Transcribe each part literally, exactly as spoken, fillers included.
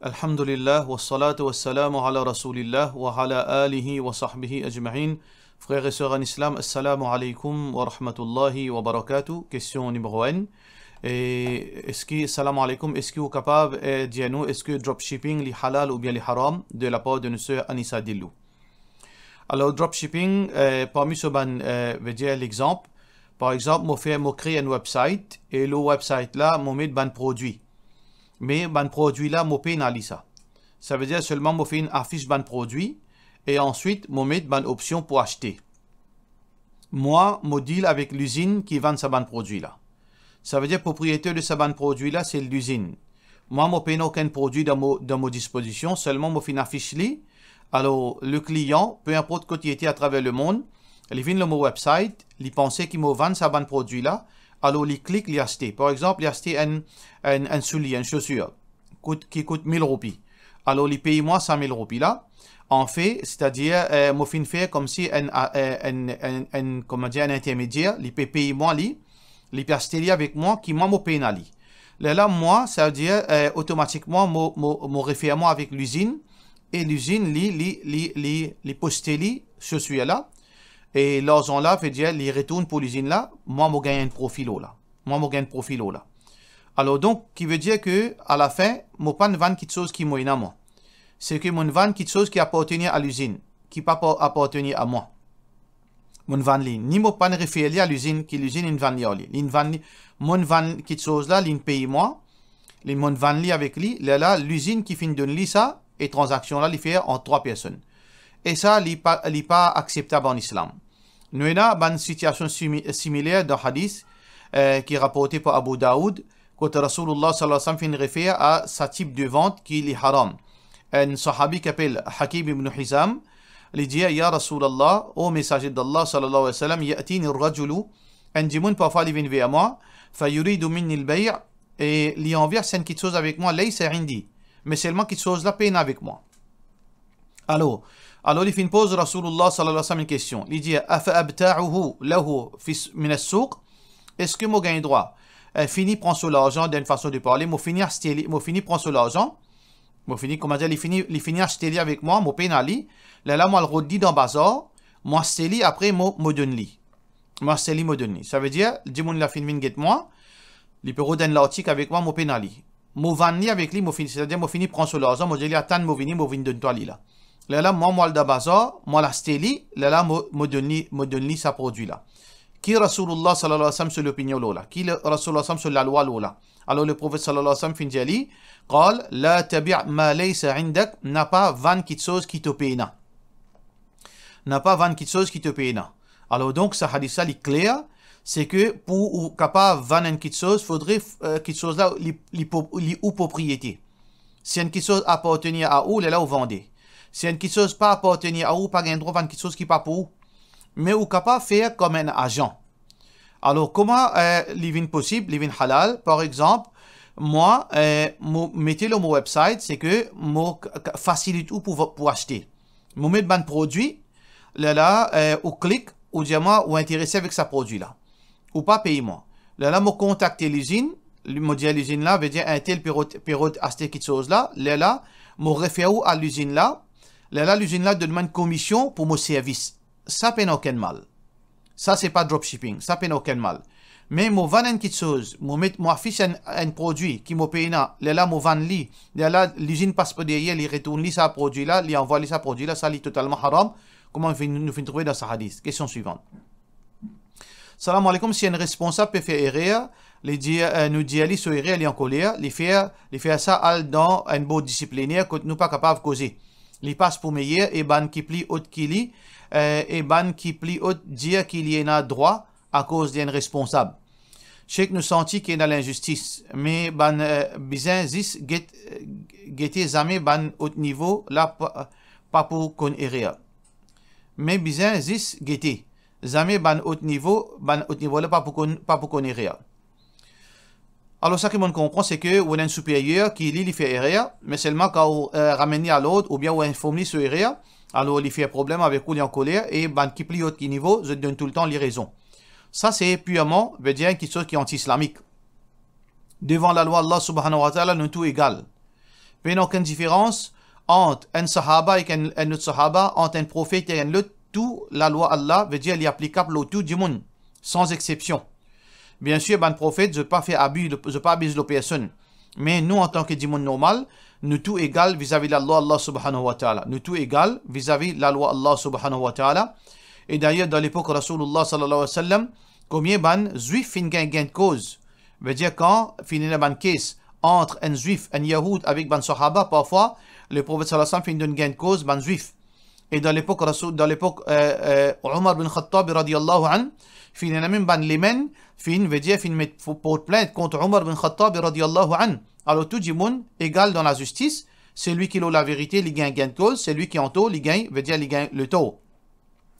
Alhamdulillah, wassalatu wassalamu ala Rasoulillah, wa ala alihi wa sahbihi ajma'in. Frer e ser an Islam, assalamu alaykoum wa rahmatullahi wa barakatuh. Kestion nimero enn. E eski, salam alaykoum, eski ou kapav, eh, dir nou, eski dropshipping li halal oubien li haram, de lapar de nou ser Anisa Dilou? Alor, dropshipping, eh, parmi so bann, eh, vedir lexanp, par exanp, mo fer, mo kre enn website, e lor website la, mo met bann prodwi. Me bann prodwi la, mo pena li sa. Savedir selman mo finn afis bann prodwi, e answit, mo met bann opsion pou aste. Mwa, mo deal avek lizinn ki vann sa bann prodwi la. Savedir propriyeter de sa bann prodwi la, se lizinn. Mwa, mo pena okenn prodwi dan mo, dan mo dispozision, selman mo finn afis li. Alor, le klian, pe inport kot li ete atraver lemond, li vinn lor mo website, li panse ki mo vann sa bann prodwi la, alor li klik, li aste. Par exanp, li aste enn, enn, enn soulie, enn sosir, kout, ki kout mil roupi. Alor, li pey mwa sa mil roupi la. Anfe, setadir, eh, mo finn fer koumsi enn, eh, enn, enn, enn, kouma dir, enn intermedier, li pe pey mwa li, li pe aste li avek mwa, ki mwa mo pena li. Lerla mwa, savedir, eh, otomatikman, mo, mo, mo refer mwa avek lizinn, e lizinn, li, li, li, li, li poste li, sosir la, e larzan la, vedir, li retourn pou lizinn la, mwa mo gagn enn profi lor la. Mwa mo gagn profi lor la. Alor donk, ki vedir ke, alafin, mo pa'nn vann kitsoz ki mo ena mwa. Se ke mo'nn vann kitsoz ki apartenir a lizinn, ki pa par-, apartenir a mwa. Mo'nn vann li, ni mo pa'nn refer li a lizinn, ki lizinn inn vann li ar li. Li'nn vann li, mo'nn vann kitsoz la, li'nn pey mwa, li, mo'nn vann li avek li, lerla lizinn ki finn donn li sa, e tranzaksion la, li fer ant trwa personn. E sa, li pa, li pa akseptab an Islam. Nou ena bann sitiasion simi-, similer dan hadis, eh, ki raporte par Abu Daoud, kot Rasoulillah sallallahu alayhi wa sallam finn refer a sa tip de vant ki li haram. Enn sahabi ki apel Hakim ibn Hizam, li dir, "Ya Rasoulillah, o Mesaze d'Allah sallallahu alayhi wa sallam, ya'tini rajulu," enn dimoun parfwa li vinn ver mwa, "fa yuridu minni al-bay'," e li anvi aste enn kitsoz avek mwa, "laysa indi," me selman kitsoz la pena avek mwa. Alor, alor li finn poz Rasoulillah sallallahu alayhi wa sallam enn kestion. Li dir, "Afa abta'uhu lahu fi s-, min as-souq?" Eski mo gagn drwa, eh, fini pran so larzan, dan enn fason de parle, mo fini aste li, mo fini pran so larzan, mo fini, kouma dir, li fini, li fini aste li avek mwa, mo pena li, lerla mo al rod li dan bazar, mo aste li, apre mo, mo donn li. Mo aste li, mo donn li. Savedir, dimoun la finn vinn get mwa, li pe rod enn lartik avek mwa, mo pena li. Mo vann li avek li, mo fini, setadir mo fini pran so larzan, mo dir li, "Atann mo vini, mo vinn donn twa li la." Lerla mwa, mo al dan bazar, mo al aste li, lerla mo, mo donn li, mo donn li sa prodwi la. Ki Rasoulillah sallallahu alayhi wa sallam so lopinion lor la? Ki le, Rasoulillah sallam so lalwa lor la? Alor, Leprofet sallallahu alayhi wa sallam finn dir li, qal, "La tabi' ma laysa indak," napa vann kitsoz ki to pena. Napa vann kitsoz ki to pena. Alor donk, sa hadis la, li kler, se ke pou ou kapav vann enn kitsoz, fodre, eh, kitsoz la, li, li po-, li ou propriete. Si enn kitsoz apartenir a ou, lerla ou vande. Si enn kitsoz pa apartenir a ou, pa gagn drwa vann kitsoz ki pa pou ou. Me ou kapav fer kom enn azan. Alor, kouma, eh, li vinn posib, li vinn halal? Par exanp, mwa, eh, mo mete lor mo website, se ke mo k-, k-, fasilit ou pou va-, pou aste. Mo met bann prodwi, lerla, eh, ou klik, ou dir mwa ou interese avek sa prodwi la. Ou pa pey mwa. Lerla mo kontakte lizinn, li, mo dir lizinn la, vedir entel pe rod, pe rod aste kitsoz la, lerla mo refer ou a lizinn la, lerla lizinn la donn mwa enn komision pou mo servis. Sa pena okenn mal. Sa se pa dropshipping, sa pena okenn mal. Me mo vann enn kitsoz, mo met, mo afis enn, enn prodwi ki mo pena, lerla mo vann li, lerla lizinn pas par deryer, li retourn li sa prodwi la, li anvway li sa prodwi la, sa li totalman haram, kouma nou finn, nou finn trouve dan sa hadis. Kestion swivan. Salam aleykoum, si enn responsab pe fer erer, li dir, eh, nou dir li so erer, li ankoler, li fer, li fer sa al dan enn bord disipliner kot nou pa kapav koze. Li pas pou meyer e bann ki pli ot ki li, eh, e bann ki pli ot dir ki li ena drwa akoz li enn responsab. Sheikh, nou santi ki ena linzistis, me bann, eh, bizin zis get, gete zame bann ot nivo la pa, pa pou konn erer. Me bizin zis gete, zame bann ot nivo, bann ot nivo la pa pou konn, pa pou konn erer. Alor, sa ki mo'nn konpran, se ke ou ena enn siperyer ki li, li fer erer, me selman kan ou, eh, ramenn li a lord oubien ou inform li so erer, alor li fer problem avek ou, li ankoler, e bann ki pli ot ki nivo, zot donn toultan li rezon. Sa se pirman, vedir enn kiksoz ki anti-islamik. Devan lalwa Allah Subhanahu wa Ta'ala, nou tou egal. Pena okenn diferans ant enn sahaba ek enn, enn lot sahaba, ant enn profet ek enn lot, tou lalwa Allah, vedir li aplikab lor tou dimoun, san exsepsion. Biensir, bann profet, zot pa fer abi, zot pa abiz lor personn. Me nou, antan ki dimoun normal, nou tou egal vizavi lalwa Allah subhanahu wa ta'ala. Nou tou egal vizavi lalwa Allah subhanahu wa ta'ala. E dayer, dan lepok Rasoulillah sallallahu alayhi wa sallam, konbien bann Zwif finn gagn gagn koz? Vedir, kan finn ena bann kes ant enn Zwif, enn Yahoud, avek bann sahaba, parfwa, Leprofet sallallahu alayhi wa sallam finn donn gagn koz bann Zwif. E dan lepok Rasoul, dan lepok, eh, eh, Omar bin Khattab radiyallahu anhu, finn ena mem bann Lemenn, finn, vedir, finn met, port plint kont Omar bin Khattab radiyallahu anhu. Alor, tou dimoun egal dan lazistis, selwi ki lor laverite, li gagn gagn koz, selwi ki antor, li gagn, vedir, li gagn letor.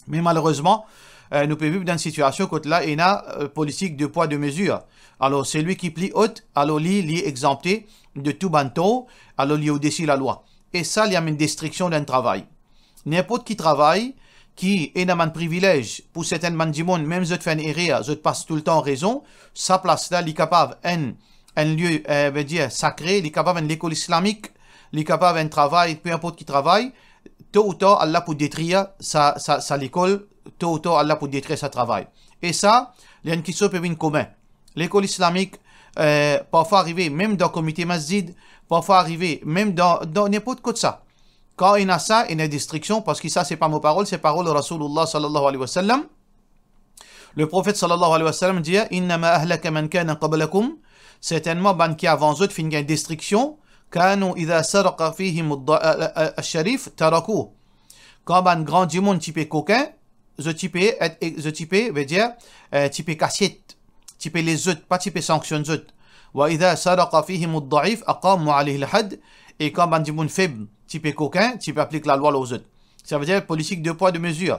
Me malerezman, eh, nou pe viv dan enn sitiasion kot la ena, eh, politik de pwa, de mezir. Alor, selwi ki pli ot, alor li, li exanpte de tou bann tor, alor li odesi lalwa. E sa, li amenn destriksion dan enn travay. Ninport ki travay ki ena bann privilez pou sertin bann dimoun, mem zot fer enn erer, zot pas toultan rezon, sa plas la, li kapav enn, enn lie, eh, vedir sakre, li kapav enn lekol islamik, li kapav enn travay, pe inport ki travay, to ou tar, Allah pou detrir sa, sa, sa lekol, to ou tar, Allah pou detrir sa travay. E sa, li enn kiksoz pe vinn komin. Lekol islamik, eh, parfwa arive mem dan komite masjid, parfwa arive mem dan, dan ninport kot sa. Kan ena sa, ena destriksion, parski sa, se pa mo parol, se parol Rasoulillah sallallahu alayhi wa sallam. Leprofet sallallahu alayhi wa sallam dir, "Innama ahlaka man kana qablakum." Sertinman, bann ki avan zot finn gagn destriksion. "Kanu idha saraqa fihim ad-da-, a-, a-, a-, ash-sharif tarakuh." Kan bann gran dimoun ti pe kokin, zot ti pe et, e, zot ti pe, vedir, eh, ti pe kasiet, ti pe les zot, pa ti pe sanksionn zot. "Wa idha saraqa fihim ad-da'if aqamu alayhi al-hadd." E kan bann dimoun feb ti pe kokin, ti pe aplik lalwa lor zot. Savedir politik de pwa, de mezir.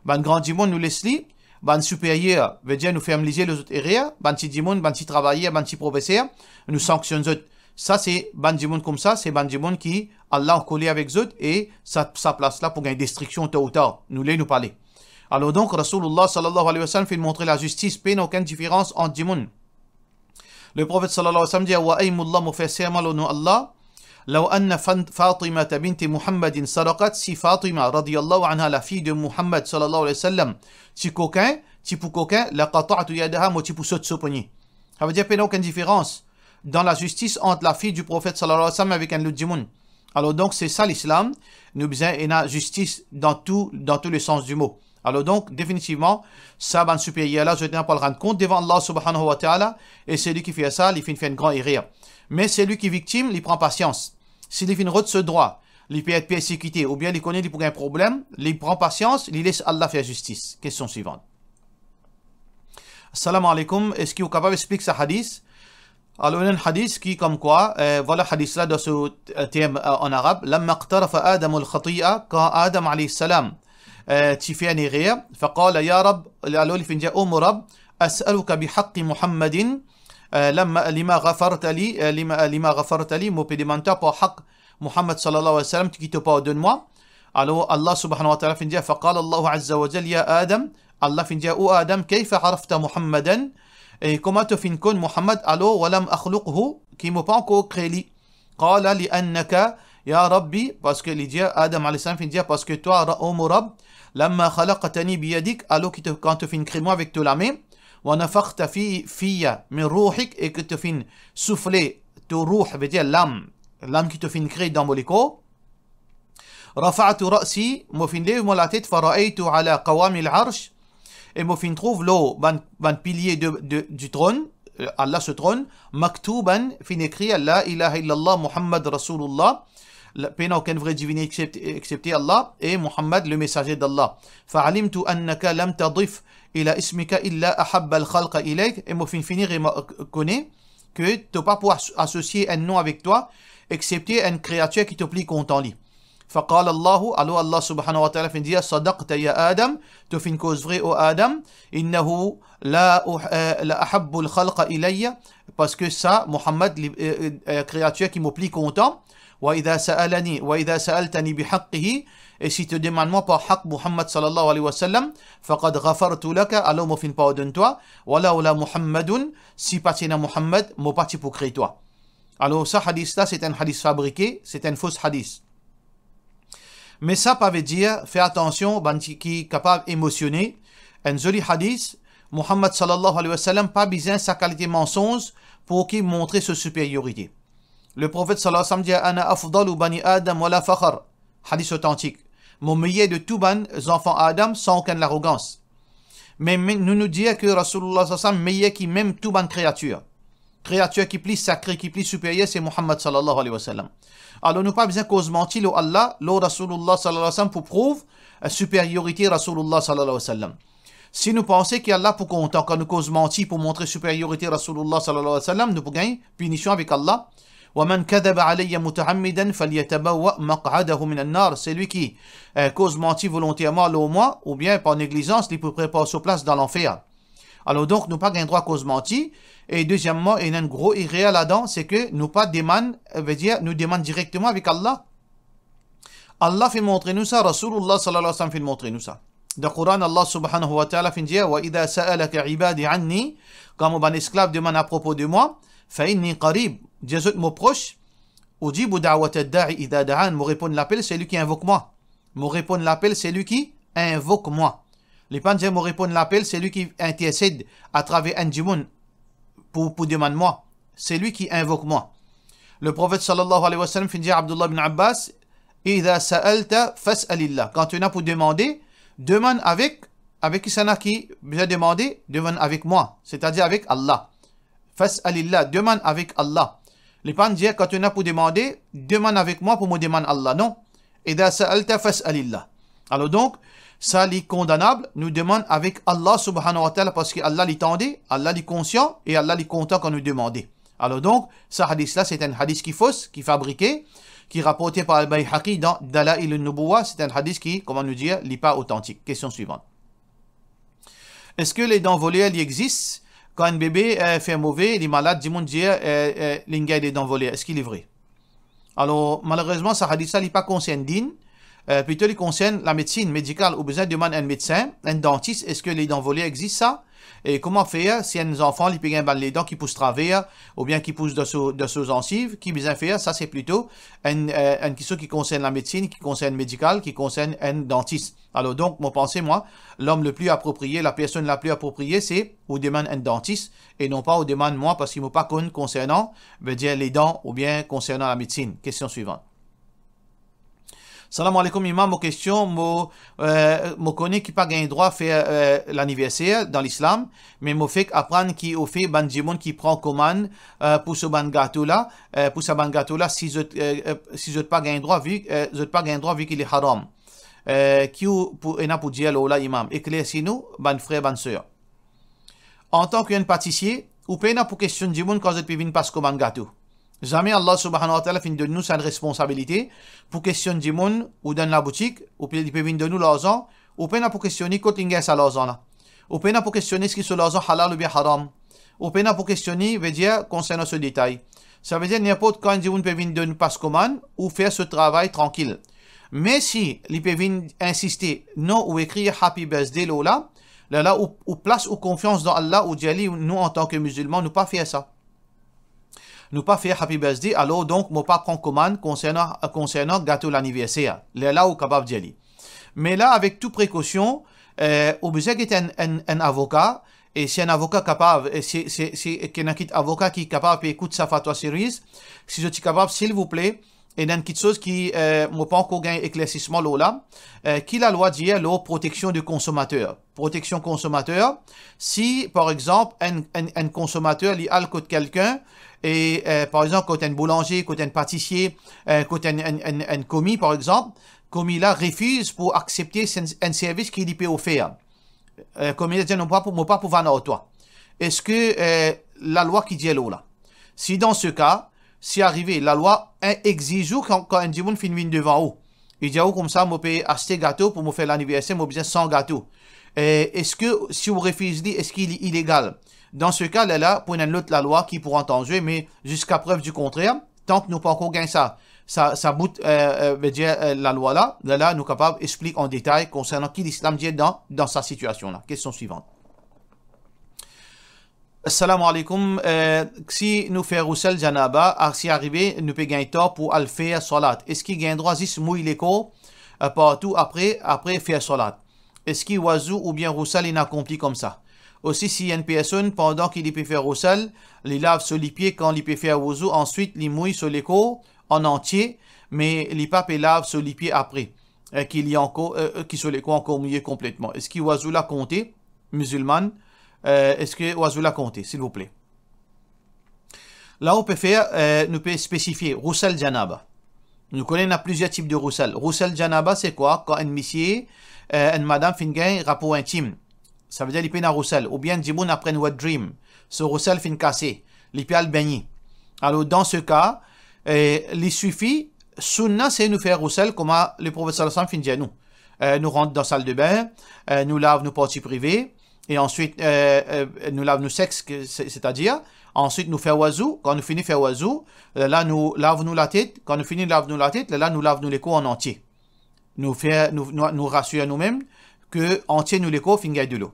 Bann gran dimoun, nou les li, bann siperyer, vedir nou ferm lizie lor zot erer, bann ti dimoun, bann ti travayer, bann ti profeser, nou sanksionn zot. Sa, se bann dimoun koumsa, se bann dimoun ki Allah ankoler avek zot, e sa, sa plas la pou gagn destriksion to ou tar, nou le nou pa le. Alor donk, Rasoulillah sallallahu alayhi wa sallam finn montre lazistis, pena okenn diferans ant dimoun. Leprofet sallallahu alayhi wa sallam dir, "Wa aymullah", mo fer serman lor nom Allah, "law anna Fan-, Fatimata binti Muhammadin saraqat", si Fatima radiyallahu anha, la fille de Muhammad sallallahu alayhi wa sallam, ti kokin, ti pou kokin, "laqata'tu yadaha", mo ti pou sot so pogne. Savedir pena okenn diferans dan lazistis ant la fille du Prophète sallallahu alayhi wa sallam avek enn lot dimoun. Alor donk, se sa Lislam, nou bizin ena zistis dan tou, dan tou le sans du mot. Alor donk, definitivman, sa bann siperyer la, zot ena pou al rann kont devan Allah subhanahu wa ta'ala, e seli ki fer sa, li finn fer enn gran erer. Me seli ki viktim, li pran pasians. Si li finn rod so drwa, li pe et persekite, oubien li kone li pou gagn problem, li pran pasians, li les Allah fer zistis. Kestion swivan. Assalamu alaikum, eski ou kapav explik sa hadis? Alor, ena enn hadis ki komkwa, eh, vwala hadis la dan so, eh, term, eh, an arab, "Lamma iqtarafa Adamul khati'a", kan Adam alayhi salam, eh, ti fer enn erer, "faqala ya Rabb", alor li finn dir, "O mo Rabb, as'aluka bihaqqi Muhammadin, eh, lamma, lima ghafarta li, eh, lima, lima ghafarta li", mo pe demann twa par haq Muhammad sallallahu alayhi wa sallam ki to pardonn mwa. Alor, Allah subhanahu wa ta'ala finn dir, "Faqala Allahu azza wa jalla, ya Adam", Allah finn dir, "O Adam, kayfa arafta Muhammadan?" E kouma to finn konn Muhammad, alor, "wa lam akhluqhu", ki mo pa ankor kre li? "Qala li annaka, ya Rabbi", parski li dir, Adam alayhi salam finn dir, "Parski twa, Ra-, o mo Rabb, lamma khalaqtani biyadik", alor ki to, kan to finn kre mwa avek to lame, "wa nafakhta fi, fiyya min ruhik", e ki to finn soufle to ruh, vedir lam, lam ki to finn kre dan mo lekor. "Rafa'tu ra'si", mo finn lev mo latet, "fa ra'aytu ala qawamil arsh", e mo finn trouv lor bann, bann pilie de, de, du tronn, eh, Allah so tronn, "maktuban", finn ekrir, "La ilaha illallah Muhammad Rasulullah", la, pena okenn vre divine excepte, excepte Allah, e Muhammad, le messager d'Allah. "Fa alimtu annaka lam tadif ila ismika illa ahabbal khalqa ilayk", e mo finn fini remar-, kone, ke to pa pou as-, asosie enn nom avek twa, excepte enn kreatir ki to pli kontan li. Faqala Allahu, alor Allah subhanahu wa ta'ala finn dir, "Sadaqta ya Adam", to finn koz vre o Adam, "innahu la uh-, eh, la ahabbul khalqa ilayya", parski sa, Muhammad, li, eh, eh, eh, kreatir ki mo pli kontan, "wa idha sa'alani, wa idha sa'altani bihaqqihi", e si to demann mwa par haq Muhammad sallallahu alayhi wa sallam, "faqad ghafartu laka", alor mo finn pardonn twa, "wa lawla Muhammadun", si pa ti ena Muhammad, mo pa ti pou kre twa. Alor, sa hadis la, se enn hadis fabrike, se enn fos hadis. Me sa pa ve dir, fer atansion, bann ki, ki kapav emosione, enn zoli hadis, Muhammad sallallahu alayhi wa sallam pa bizin sa kalite mansonz pou ki montre so superiorite. Le Profet sallallahu alayhi wa sallam dir, "Ana afdalu bani Adam wala fakhr." Hadis otantik. Mo meyer de tou bann zanfan Adam san okenn larogans. Me, me nou, nou dir ke Rasoulullah sallallahu alayhi wa sallam meyer ki mem tou bann kreatir. Kreatir ki pli sakre, ki pli superyer, se Muhammad sallallahu alayhi wa sallam. Alor, nou pa bizin koz manti lor Allah, lor Rasoulullah sallallahu alayhi wa sallam pou prouv, eh, superiorite Rasoulullah sallallahu alayhi wa sallam. Si nou panse ki Allah pou kontan kan nou koz manti pou montre superiorite Rasoulullah sallallahu alayhi wa sallam, nou pou gagn pinision avek Allah. "Wa man kadhaba alayya mutaammidan falyatabawwa maq'adahu minan nar." Selwi ki, eh, koz manti volonterman lor mwa, oubien par neglizans, li pou prepar so plas dan lanfer. Alor donk, nou pa gagn drwa koz manti. E dezieman, ena enn gro erer ladan, se ke nou pa demann, eh, ve dir, nou demann direkteman avek Allah. Allah finn montre nou sa, Rasoulullah sallallahu alayhi wa sallam finn montre nou sa. Dan Koran, Allah subhanahu wa ta'ala finn dir, "Wa idha sa'alaka ibadi anni," kan mo bann esklav demann apropo de mwa, "fa inni qarib," dir zot mo pros, "ujibu da'wata da'i idha da'an," mo reponn lapel selwi ki invok mwa. Mo reponn lapel selwi ki invok mwa. Li pa dir mo reponn lapel selwi ki intersed atraver enn dimoun pou, pou demann mwa. Selwi ki invok mwa. Le Profet sallallahu alayhi wa sallam finn dir Abdullah bin Abbas, "Idha sa'alta fas'alillah." Kan to ena pou demande, demann avek, avek kisannla ki bizin demande, demann avek mwa, setadir avek Allah. Fas'alillah, demann avek Allah. Li pa dir kan to ena pou demande, demann avek mwa pou mo demann Allah. Non. "Idha sa'alta fas'alillah." Alor donk, sa li kondanab, nou demann avek Allah subhanahu wa ta'ala, parski Allah li tande, Allah li konsian e Allah li kontan kan nou demande. Alor donk, sa hadis la, se enn hadis ki fos, ki fabrike, ki raporte par Al-Bayhaqi dan Dalail an-Nubuwah, se enn hadis ki, kouma nou dir, li pa otantik. Kestion swivan. Eski ledan voler li exis? Kan enn bebe, eh, fer move, li malad, dimoun dir, eh, eh, li gagn ledan voler. Eski li vre? Alor, malerezman, sa hadis la, li pa konsern din, eh, plito li konsern lamedsin, medikal, ou bizin demann enn medsin, enn dantis, eski ledan voler exis sa? E kouma fer si enn zanfan, li pe gagn bann ledan ki pous traver, oubien ki pous dan so, dan so zansiv, ki bizin fer? Sa, se plito enn, eh, enn kestion ki konsern lamedsin, ki konsern medikal, ki konsern enn dantis. Alor donk, mo panse mwa, lom le pli apropriye, la personn la pli apropriye, se ou demann enn dantis, e non pa ou demann mwa, parski mo pa konn konsernan, ve dir ledan, oubien konsernan lamedsin. Kestion swivan. Salam aleykoum, imam, mo kestion, mo, eh, mo kone ki pa gagn drwa fer, eh, laniverser dan Lislam, me mo fek aprann ki ou fer bann dimoun ki pran komann, eh, pou so bann gato la, eh, pou sa bann gato la, si zot, eh, eh, si zot pa gagn drwa, vi, eh, zot pa gagn drwa, vi ki li haram. Eh, ki ou pou, ena pou dir lor la, imam? Eklersi nou, bann frer, bann ser. Antan ki enn patisie, ou pena pou kestionn dimoun kan zot pe vinn pas komann gato. Zame Allah subhanahu wa ta'ala finn donn nou sa enn responsabilite pou kestionn dimoun, ou dan laboutik, ou pe, li pe vinn donn ou larzan, ou pena pou kestionn li kot li gagn sa larzan la. Ou pena pou kestionn li eski so larzan halal oubien haram. Ou pena pou kestionn li, ve dir, konsernan so detay. Sa ve dir, ninport kan enn dimoun pe vinn donn pas komann, ou fer so travay trankil. Me si li pe vinn insiste, non, ou ekrir happy birthday lor la, lerla ou, ou plas ou konfians dan Allah, ou dir li, nou, antan ki mizilman, nou pa fer sa. Nou pa fer happy birthday, alor donk, mo pa pran komann konsernan, konsernan gato laniverser. Lerla ou kapav dir li. Me la, avek tou prekosion, eh, ou bizin get enn, enn, enn avoka, e si enn avoka kapav, e si, si, si, ki ena kit avoka ki kapav pe ekout sa fatwa series, si zot ti kapav, silvouple, ena enn kitsoz ki, eh, mo pa ankor gagn eklersisman lor la, eh, ki lalwa dir lor proteksion de konsomater. Proteksion konsomater, si, par exanp, enn, enn, enn konsomater, li al kot kelkenn, e, eh, par exanp, kot enn boulanze, kot enn patisie, eh, kot enn, enn, enn, enn komi, par exanp, komi la refiz pou aksepte enn, enn servis ki li pe ofer. Eh, komi la dir, "Non, pa pou, mo pa pou vann ar twa." Eski, eh, lalwa ki dir lor la? Si dan se ka, si arive, lalwa, eh, exiz ou kan, kan enn dimoun finn vinn devan ou, li dir ou koumsa, "Mo pe aste gato pou mo fer laniverser, mo bizin san gato." Eh, eski si ou refiz li, eski li ilegal? Dan se ka, lerla, pou ena enn lot lalwa ki pou rant an zwe, me ziska prev di kontrer, tank nou pa ankor gagn sa, sa, sa bout, eh, eh, ve dir, eh, lalwa la, lerla, nou kapav explik an detay konsernan ki Lislam dir dan, dan sa sitiasion la. Kestion swivan. Assalamu alaikum. Eh, si nou fer ghusl janaba, a, si arive nou pe gagn tan pou al fer salat, eski gagn drwa zis mouy lekor, eh, partou apre, apre fer salat? Eski wazou oubien ghusl inn akonpli koumsa? Osi, si enn personn, pandan ki li pe fer ghusl, li lav so lipie kan li pe fer wazou, answit li mouy so lekor an antie, me li pa pe lav so lipie apre, eh, ki li ankor, eh, ki so lekor ankor mouye konpletman, eski wazou la konte? Mizilman, eh, eski wazou la konte, silvouple? La ou pe fer, eh, nou pe spesifie, ghusl janaba. Nou kone ena plizier tip de ghusl. Ghusl janaba, se kwa? Kan enn misie, eh, enn madam finn gagn rapor intim. Savedir li pena ghusl, oubien dimoun apre enn wet dream, so ghusl finn kase, li pe al begne. Alor, dan se ka, eh, li sifi, sounna se nou fer ghusl kouma Leprofet sallallahu alayhi wa sallam finn dir nou. Eh, nou rant dan saldebin, eh, nou lav nou parti prive, e answit, eh, eh, nou lav nou sex, ke, se, setadir, answit nou fer wazou, kan nou fini fer wazou, lerla nou lav nou latet, kan nou fini lav nou latet, lerla nou lav nou lekor an antie. Nou fer, nou, nou, nou rasir noumem ke antie nou lekor finn gagn delo.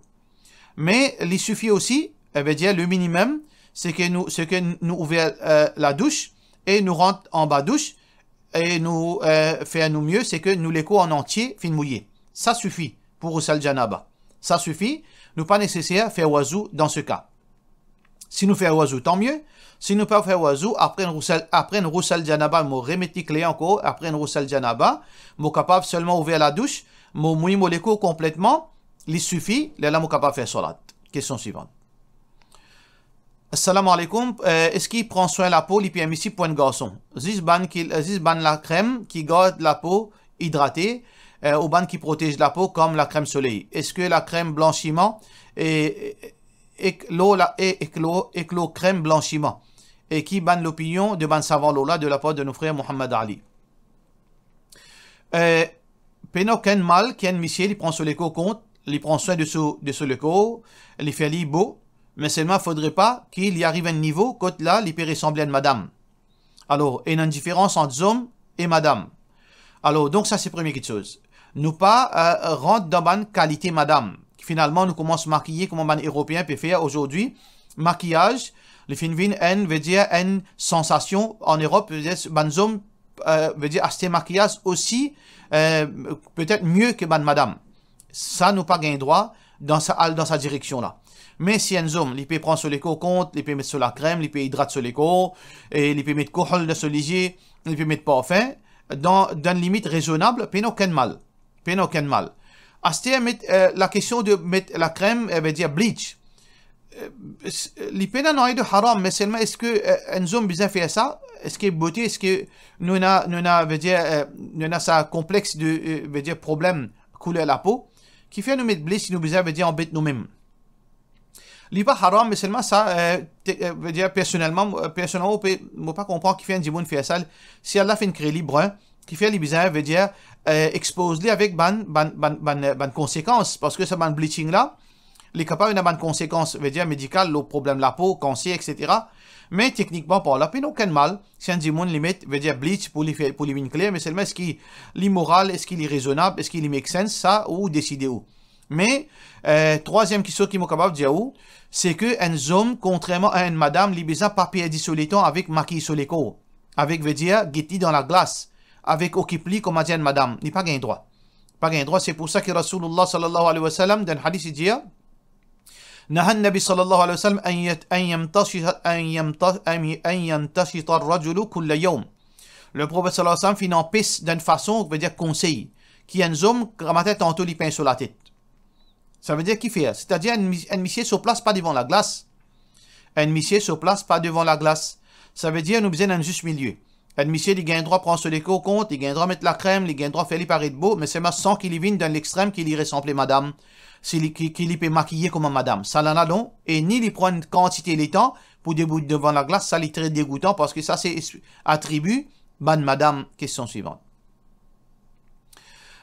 Me li sifi osi, eh, vedir le minimem, se ke nou, se ke nou ouver, eh, ladoush e nou rant anba doush e nou, eh, fer nou mie, se ke nou lekor an antie finn mouye. Sa sifi pou ghusl janaba. Sa sifi, nou pa neseser fer wazou dan se ka. Si nou fer wazou, tan mie. Si nou pa fer wazou, apre enn ghusl, apre enn ghusl janaba, mo remet li kler ankor, apre enn ghusl janaba, mo kapav selman ouver ladoush, mo mouy mo lekor konpletman, li sifi, lerla mo kapav fer salat. Kestion swivan. Assalamu alaikum, eh, eski pran swin lapo li permisib pou enn garson? Zis bann ki, eh, zis bann lakrem ki gard lapo idrate, eh, ou bann ki protez lapo kom lakrem soley. Eski lakrem blansiman e, e, ek lor la, e, ek lor, ek lor krem blansiman? E ki bann lopinion de bann savan lor la de lapar de nou frer Mohammad Ali? Eh, pena okenn mal ki enn misie li pran so lekor kont, li pran swin de so, de so lekor, li fer li bo, me selman fodre pa ki li ariv enn nivo kot la li pe resanble enn madam. Alor, ena enn diferans ant zom e madam. Alor, donk sa se premie kitsoz. Nou pa, eh, rant dan bann kalite madam. Finalman, nou koumans makiye kouma bann Eropeen pe fer azordi, makiyaz, li finn vinn enn, vedir enn sansasion an Erop, vedir bann zom, eh, vedir aste makiyaz osi, eh, petet mie ke bann madam. Sa nou pa gagn drwa dan sa, al dan sa direksion la. Me si enn zom, li pe pran so lekor kont, li pe met so lakrem, li pe idrat so lekor, e li pe met kohol dan so lizie, li pe met parfin, dan, dan enn limit rezonab, pena okenn mal. Pena okenn mal. Aster met, eh, lakestion de met lakrem, eh, vedir bleach. Eh, s-, li pena nanye de haram, me selman eski, eh, enn zom bizin fer sa? Eski bote, eski nou ena, nou ena, vedir, eh, nou ena sa konplex de, eh, vedir problem kouler lapo? Kifer nou met bleach si nou bizin, vedir, anbet noumem? Li pa haram, me selman sa, eh, te-, eh, vedir, personelman, mo, personelman, mo pe, mo pa konpran kifer enn dimoun fer sa. Si Allah finn kree li brin, kifer li bizin, vedir, eh, expoz li avek bann, bann, bann, bann, eh, bann konsekans, parski sa bann bleaching la, li kapav ena bann konsekans, vedir, medikal, lor problem lapo, kanser, et cetera. Me teknikman parlan, pena okenn mal si enn dimoun li met, vedir, bleach pou li fer, pou li vinn kler, me selman eski li moral, eski li rezonab, eski li make sense, sa ou deside ou. Me, eh, trwaziem kistos ki mo kapav dir ou, se ke enn zom, kontrerman a enn madam, li bizin pa perdi so letan avek makiy so lekor, avek, vedir, get li dan laglas, avek okip li kouma dir enn madam, li pa gagn drwa. Pa gagn drwa, se pou sa ki Rasoulillah sallallahu alayhi wa sallam, dan hadis, li dir, نهى النبي صلى الله عليه وسلم أن يت-، أن يمتشط، أن يمت-، أن، أن يمتشط الرجل كل يوم. Leprofet sallallahu alayhi wa sallam finn anpes dan enn fason, vedir konsey, ki enn zom, gramatin tanto li pins so latet. Savedir kifer? Setadir enn mi-, enn misie so plas pa devan laglas. Enn misie so plas pa devan laglas. Savedir nou bizin enn zis milie. Enn misie li gagn drwa pran so lekor kont, li gagn drwa met lakrem, li gagn drwa fer li paret bo, me selman san ki li vinn dan lextrem ki li resanble madam, si li, ki, ki li pe makiye kouma madam. Sa la, la non, e ni li pran enn kantite letan pou debout devan laglas, sa li tre degoutan, parski sa se es-, atribi bann madam. Kestion swivan.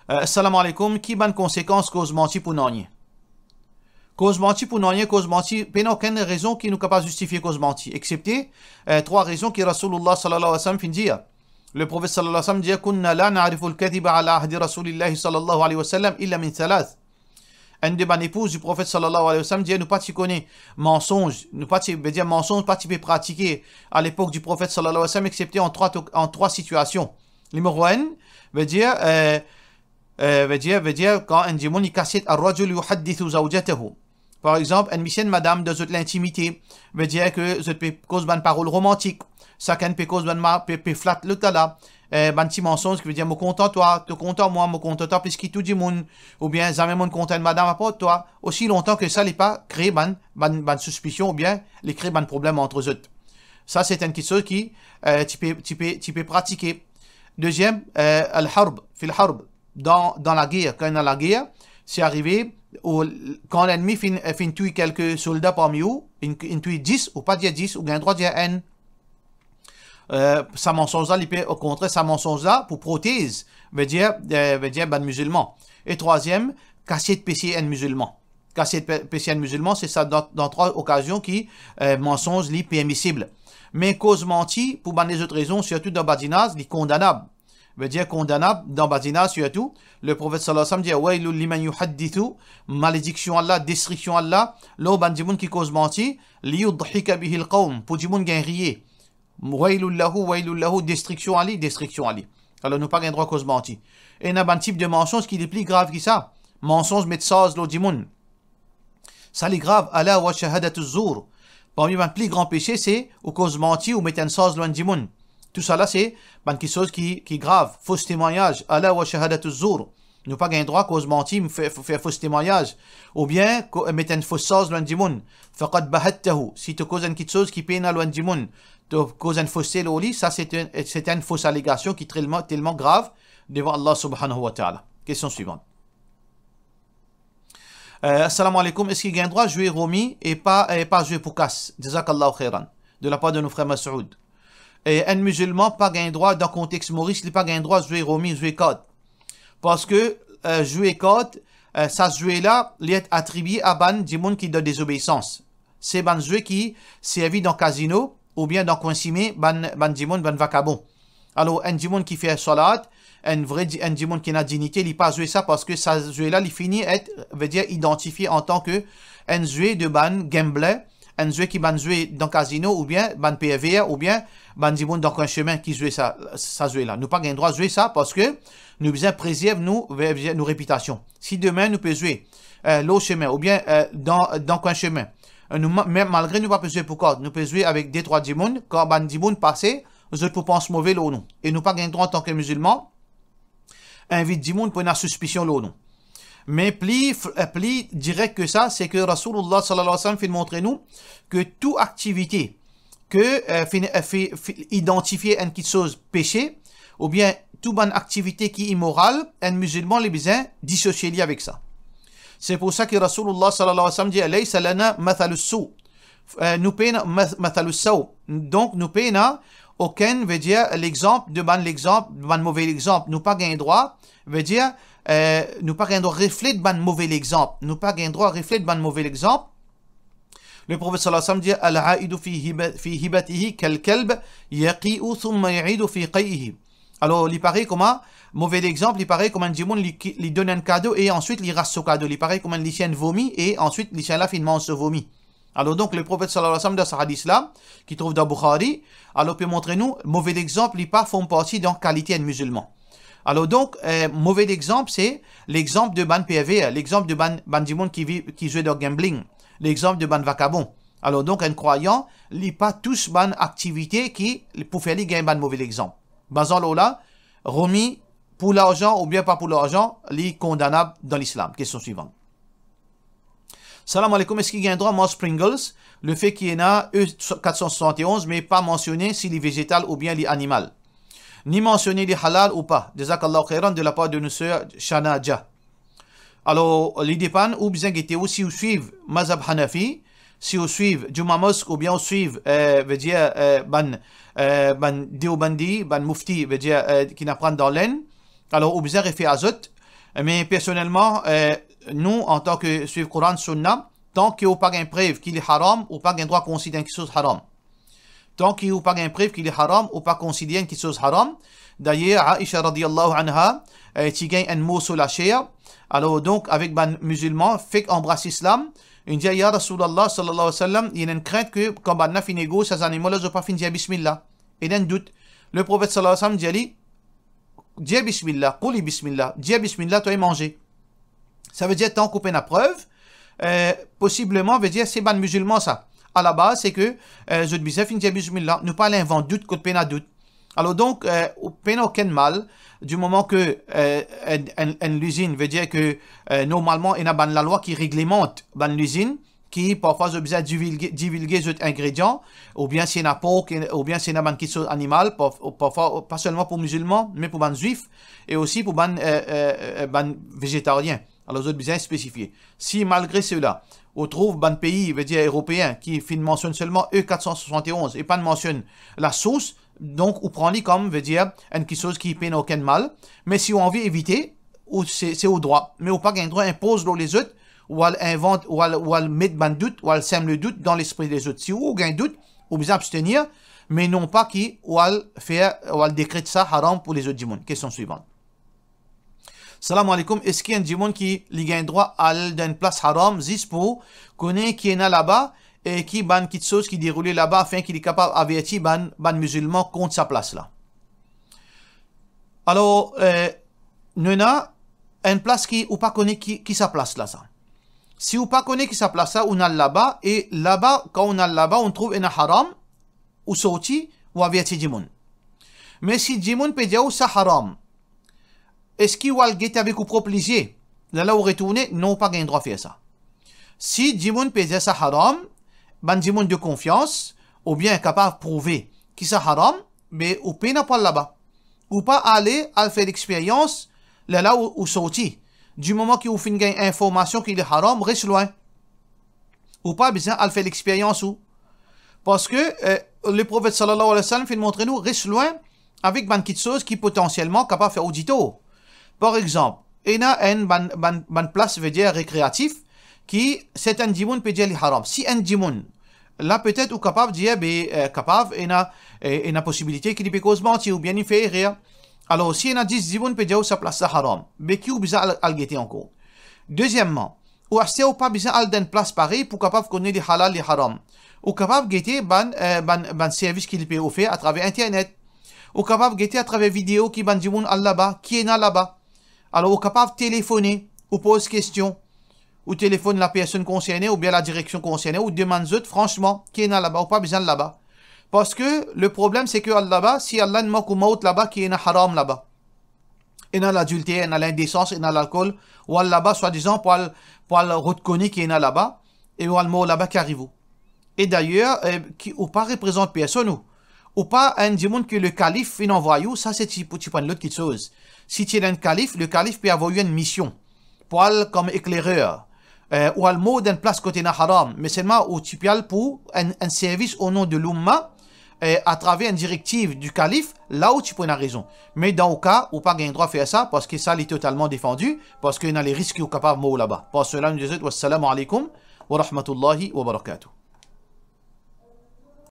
Eh, salam aleykoum, ki bann konsekans koz manti pou nanye? Koz manti pou nanye, koz manti, pena okenn rezon ki nou kapav zistifie koz manti, exepte, eh, trwa rezon ki Rasoulillah sallallahu alayhi wa sallam finn dir. Leprofet sallallahu alayhi wa sallam dir, كنا لا نعرف الكذب على عهد رسول الله صلى الله عليه وسلم إلا من ثلاث. Enn de bann epouz di Profet sallallahu alayhi wa sallam dir, nou pa ti kone mansonz, nou pa ti, vedir mansonz pa ti pe pratike a lepok di Profet sallallahu alayhi wa sallam, exsepte an trwa to-, an trwa sitiasion. Nimero enn, vedir, eh, eh, vedir, vedir kan enn dimoun li kasiet, ar-rajul yuhaddithu zawjatahu. Par exanp, enn misie, enn madam dan zot lintimite, vedir ke zot pe koz bann parol romantik, sakenn pe koz bann ma-, pe, pe flat lot la, eh, bann ti mansonz ki vedir mo kontan twa, to kontan mwa, mo kontan twa plis ki tou dimoun, oubien zame mo'nn kontan enn madam apar twa, osi lontan ke sa li pa kree bann, bann, bann sispision oubien li kree bann problem ant zot. Sa se enn kiksoz ki, eh, ti pe, ti pe, ti pe pratike. Deziem, eh, al-harb, fil harb, dan, dan lager, kan ena lager, si arive, ou, kan lennmi finn, finn touy kelke solda parmi ou, inn, inn touy dis, ou pa dir dis, ou gagn drwa dir enn. Eh, sa mansonz la, li pe, okontrer, sa mansonz la pou protez, vedir, eh, vedir bann mizilman. E trwaziem, kasiet pese enn mizilman. Kasiet pe-, pese enn mizilman, se sa dan, dan trwa okazion ki, eh, mansonz li permisib. Me koz manti pou bann lezot rezon, sirtou dan badinaz, li kondanab. Vedir kondanab dan badinaz sirtou. Le Profet sallallahu alayhi wa sallam dir, "Waylul liman yuhaddithu", malediksion Allah, destriksion Allah lor bann dimoun ki koz manti, "liyudhika bihil qawm", pou dimoun gagn riye. "Waylul lahu, waylul lahu", destriksion a li, destriksion a li. Alor nou pa gagn drwa koz manti. E ena bann tip de mansonz ki li pli grav ki sa. Mansonz met sarz lor dimoun. Sa li grav, "ala wa shahadatu zur". Parmi bann pli gran pese, se ou koz manti, ou met enn sarz lor enn dimoun. Tousala se bann kiksoz ki, ki grav. Fos temwagnaz, "ala wa shahadatu zur". Nou pa gagn drwa koz manti, fer, fer fos temwagnaz, oubien ko-, met enn fos sarz lor enn dimoun. "Faqad bahattahu", si to koz enn kiksoz ki pena lor enn dimoun, to koz enn foste lor li, sa se enn, se enn fos alegasion ki telman, telman grav devan Allah subhanahu wa ta'ala. Kestion swivan. Eh, assalamu alaikum, eski gagn drwa zwe romi e pa, e pa zwe pou kas? Jazakallahu khairan. De lapar de nou frer Masoud. E enn mizilman pa gagn drwa, dan kontex Moris, li pa gagn drwa zwe romi, zwe kart. Parski, eh, zwe kart, eh, sa zwe la, li et atribie a bann dimoun ki dan dezobeisans. Se bann zwe ki servi dan kazino oubien dan kwin sime bann, bann dimoun, bann vakabon. Alor, enn dimoun ki fer swalat, enn vre di-, enn dimoun ki ena dinite, li pa zwe sa, parski sa zwe la, li fini et, vedir idantifie antan ki enn zwe de bann gambler, enn zwe ki bann zwe dan kazino, oubien bann perver, oubien bann dimoun dan kwin sime ki zwe sa, sa zwe la. Nou pa gagn drwa zwe sa, parski nou bizin prezerv nou, vedir nou repitasion. Si demin nou pe zwe, eh, lor sime, oubien, eh, dan, dan kwin sime, eh, nou ma-, mem malgre nou pa pe zwe pou kart, nou pe zwe avek de trwa dimoun, kan bann dimoun pase, zot pou pans move lor nou. E nou pa gagn drwa antan ki mizilman invit dimoun pou ena sispision lor nou. Me pli f-, eh, pli direk ki sa, se ki Rasoulullah sallallahu alayhi wa sallam finn montre nou ki tou aktivite ki, eh, finn, eh, fi-, fi-, idantifie enn kiksoz pese, oubien tou bann aktivite ki imoral, enn mizilman li bizin disosie li avek sa. Se pou sa ki Rasoulullah sallallahu alayhi wa sallam dir, "Laysa lana mathalus su." Eh, nou pena ma-, mathalus saw. Donk, nou pena okenn, vedir, lexanp de bann lexanp, bann move lexanp. Nou pa gagn drwa, vedir, eh, nou pa gagn drwa reflet bann move lexanp. Nou pa gagn drwa reflet bann move lexanp. Le Profet sallallahu alayhi wa sallam dir, "Al-aidu fi hiba-, fi hibatihi kal kalb yaqi'u thumma yaidu fi qay'ihi." Alor, li parey kouma, move lexanp, li parey kouma enn dimoun li ki, li donn enn kado e answit li ras so kado. Li parey kouma enn lisien vomi e answit lisien la finn manz so vomi. Alor donk, le Profet sallallahu alayhi wa sallam, dan sa hadis la, ki trouv dan Bukhari, alor pe montre nou, move lexanp, li pa form parti dan kalite enn mizilman. Alor donk, eh, move lexanp, se lexanp de bann perver, lexanp de bann, bann dimoun ki viv, ki zwe dan gambling, lexanp de bann vakabon. Alor donk, enn krwayan, li pa tous bann aktivite ki pou fer li gagn bann move lexanp. Bazan lor la, romi pou larzan oubien pa pou larzan, li kondanab dan Lislam. Kestion swivan. Salam aleykoum, eski gagn drwa manz Pringles, lefe ki ena E kat san swasannonz, me pa mansione si li vezetal oubien li animal? Ni mansione li halal ou pa. Jazakallahu khairan, de lapar de nou ser Shana Jah. Alor, li depann, ou bizin gete ou si ou swiv mazhab Hanafi, si ou swiv Juma Mosque oubien ou swiv, eh, vedir, eh, bann, eh, bann Deobandi, bann mufti, vedir, eh, ki'nn aprann dan Lenn. Alor, ou bizin refer a zot. Me personelman, eh, nou, antan ki swiv Koran, Sunna, tan ki ou pa gagn prev ki li haram, ou pa gagn drwa konsider enn kiksoz haram. Tan ki ou pa gagn prev ki li haram, ou pa konsider enn kiksoz haram. Dayer, Aisha radiyallahu anha, eh, ti gagn enn morso laser. Alor, donk, avek bann mizilman, fek anbras Islam, inn dir, "Ya Rasoulillah, sallallahu alayhi wa sallam, ena enn krint ki, kan bann la finn egor sa zanimo la, zot pa finn dir bismillah." Ena enn dout. Leprofet, sallallahu alayhi wa sallam, dir li, "Dir bismillah, kouli bismillah, dir bismillah, twa manze." Savedir, tan ki ou pena prev, eh, posibleman, vedir, se bann mizilman sa. Alabaz, se ki, eh, zot bizin finn dir bismillah, nou pa al invant dout kot pena dout. Alor donk, eh, ou pena okenn mal, di moman ki, eh, enn, enn, enn lizinn, vedir ki, eh, normalman, ena bann lalwa ki reglemant bann lizinn, ki parfwa zot bizin divilge, divilge zot ingredian, oubien si ena pork, oubien si ena bann kiksoz animal, parf-, parfwa, pa selman pou mizilman, me pou bann zwif, e osi pou bann, eh, eh, eh, bann vezetarien. Alor, zot bizin spesifie. Si malgre sela, ou trouv bann pei, vedir eropeen, ki finn mansionn selman E kat san swasannonz e pa finn mansionn lasours, donk ou pran li kom, vedir, enn kiksoz ki pena okenn mal. Me si ou anvi evite, ou se, se ou drwa. Me ou pa gagn drwa inpoz lor lezot, ou al invant, ou al, ou al met bann dout, ou al sem ledout dan lespri lezot. Si ou gagn dout, ou bizin abstenir, me non pa ki ou al fer, ou al dekret sa haram pou lezot dimoun. Kestion swivan. Salam aleykoum, eski enn dimoun ki li gagn drwa al dan enn plas haram zis pou kone ki ena laba e ki bann kiksoz ki deroule laba, afin ki li kapav averti bann, bann mizilman kont sa plas la? Alor, eh, nou ena enn plas ki ou pa kone ki, ki sa plas la sa. Si ou pa kone ki sa plas la, ou'nn al laba, e laba, kan ou'nn al laba, ou'nn trouv ena haram, ou sorti, ou averti dimoun. Me si dimoun pe dir ou sa haram, eski ou al gete avek ou prop lizie? Lerla ou retourne, non, ou pa gagn drwa fer sa. Si dimoun pe dir sa haram, bann dimoun de konfians, oubien kapav prouve ki sa haram, be ou pena pou al laba. Ou pa ale al fer lexperyans, lerla ou, ou sorti. Di moman ki ou finn gagn informasion ki li haram, res lwin. Ou pa bizin al fer lexperyans ou. Parski, eh, Leprofet sallallahu alayhi wa sallam finn montre nou, res lwin avek bann kiksoz ki potansielman kapav fer ou ditor. Par exanp, ena enn bann, bann, bann plas, vedir rekreatif, ki sertin dimoun pe dir li haram. Si enn dimoun, la petet ou kapav dir, be, eh, kapav, ena, eh, ena posibilite ki li pe koz manti oubien li fer erer. Alor, si ena dis dimoun pe dir ou sa plas la haram, be ki ou bizin al, al gete ankor? Dezieman, ou aster ou pa bizin al dan enn plas parey pou kapav kone li halal, li haram. Ou kapav gete bann, eh, bann, bann servis ki li pe ofer atraver internet. Ou kapav gete atraver video ki bann dimoun al laba, ki ena laba. Alor, ou kapav telefone, ou poz kestion. Ou telefonn lapersonn konserne oubien ladireksion konserne, ou demann zot, fransman, ki ena laba, ou pa bizin al laba. Parski le problem, se ki al laba, si al la, inn mank ou mort laba, ki ena haram laba. Ena ladilter, ena lindesans, ena lalkol, ou al laba swadizan pou al, pou al rod kone ki ena laba, e ou al mor laba, ki ariv ou? E dayer, eh, ki ou pa reprezant personn ou. Ou pa enn dimoun ki le kalif finn anvway ou, sa se ti, pou ti pou enn lot kiksoz. Si ti ena enn kalif, le kalif pe avoy ou enn mision pou al kom eklerer, eh, ou al mor dan enn plas kot ena haram, me selman ou ti pe al pou enn, enn servis o non de loumma, eh, atraver enn direktiv di kalif, la ou ti pou ena rezon. Me dan ou ka, ou pa gagn drwa fer sa, parski sa li totalman defandi, parski ena le risk ki ou kapav mor laba. Par sela, nou dir zot, wassalamu alaikum wa rahmatullahi wa barakatuh.